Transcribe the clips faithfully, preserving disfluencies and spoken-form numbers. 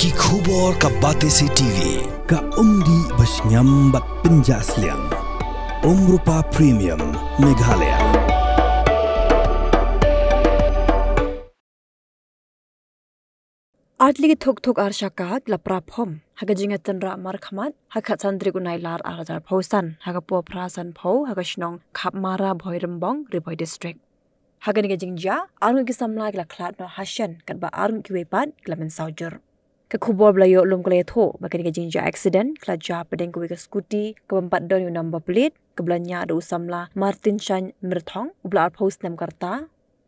Ki khubor ka Batesi T V. Ka umdih ba shngiam bad pynjah sliang. Umrupa Premium Meghalaya. Ar tylli ki thok thok ar shaka ki la pra phom ha ka jingïatynrah markhmat ha ka khatsandri u Nailar ar hajar arphew san ha ka por phra sanphew ha ka shnong Khapmara, Bhoirymbong, Ri Bhoi District. Ha kane ka jingjia, arngut ki samla ki la khlad noh hashen, katba arngut kiwei pat ki la mynsaw jur. Ka khubor ba la ïoh lum ka la ïathuh ba kane ka jingjia accident ka la jia hapdeng kawei ka scooty kaba ym pat don ïa u number plate, kaba la ñiah da u samla Martin Shaiñ Myrthong, uba la arphew snem ka rta,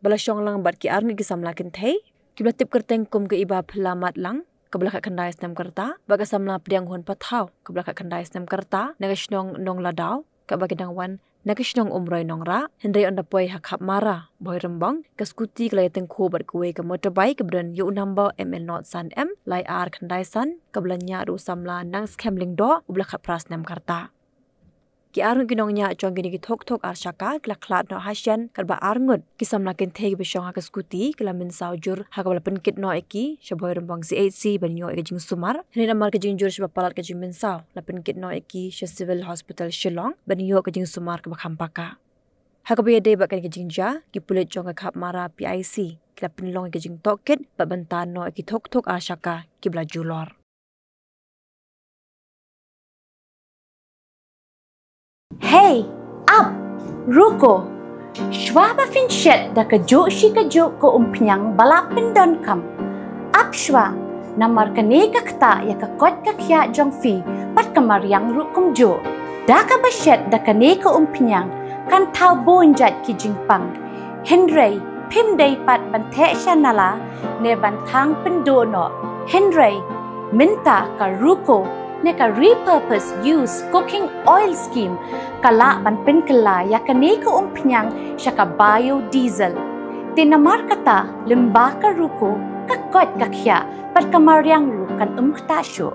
ba la shong lang bad ki arngut ki samla kynthei kiba la tip kyrteng kum ka Iba Phylla Matlang, kaba la khatkhyndai snem ka rta, bad ka samla Pdiang Hun Pathaw, kaba la khatkhyndai snem ka rta, na ka shnong Nongladaw, katba ki dang wan na ka shnong Umroi Nongrah, hynrei ynda poi ha Khapmara, Bhoirymbong, ka scooty ka la ïatyngkhuh bad kawei ka motorbike kaba don ïa u number M N nought san M lai ar khyndai san, kaba la ñiah da u samla Nangskhem Lyngdoh, uba la khatphra snem ka rta. Ki arngut ki nongñiah jong kine ki thok thok ar shaka ki la khlad noh hashen, katba arngut ki samla kynthei kiba shong ha ka scooty ki la mynsaw jur, ha kaba la pynkit noh ïa ki sha Bhoirymbong C H C ban ïoh ïa ka jingsumar. Hynrei namar ka jingjur shaba palat ka jingmynsaw, la pynkit noh ïa ki sha Civil Hospital Shillong ban ïoh ka jingsumar kaba kham paka. Ha kaba ïadei bad kane ka jingjia, ki pulit jong ka Khapmara P I C ki la pynlong ïa ka jingtohkit bad ban tan noh ïa ki thok thok ar shaka kiba la julor. Hey, ap, ruko. Shuwa ba phin shet da kajuh shi kajuh ka umphniang ba la pyndonkam, ap shuwa, namar kane ka ktah ïa ka koit ka khiah jong phi bad ka mariang ruh kumjuh. Da kaba shet da kane ka umphniang kan thaw bun jait ki jingpang. Hynrei phim dei pat ban theh sha nala ne ban thang pynduh noh. Hynrei mynta ka ruko ne ka repurpose use cooking oil scheme ka lah ban pynkylla ïa kane ka umphniang sha ka biodiesel. Te namar kata, lyngba ka ruko, ka koit ka khiah bad ka mariang ruh kan ym ktah shuh.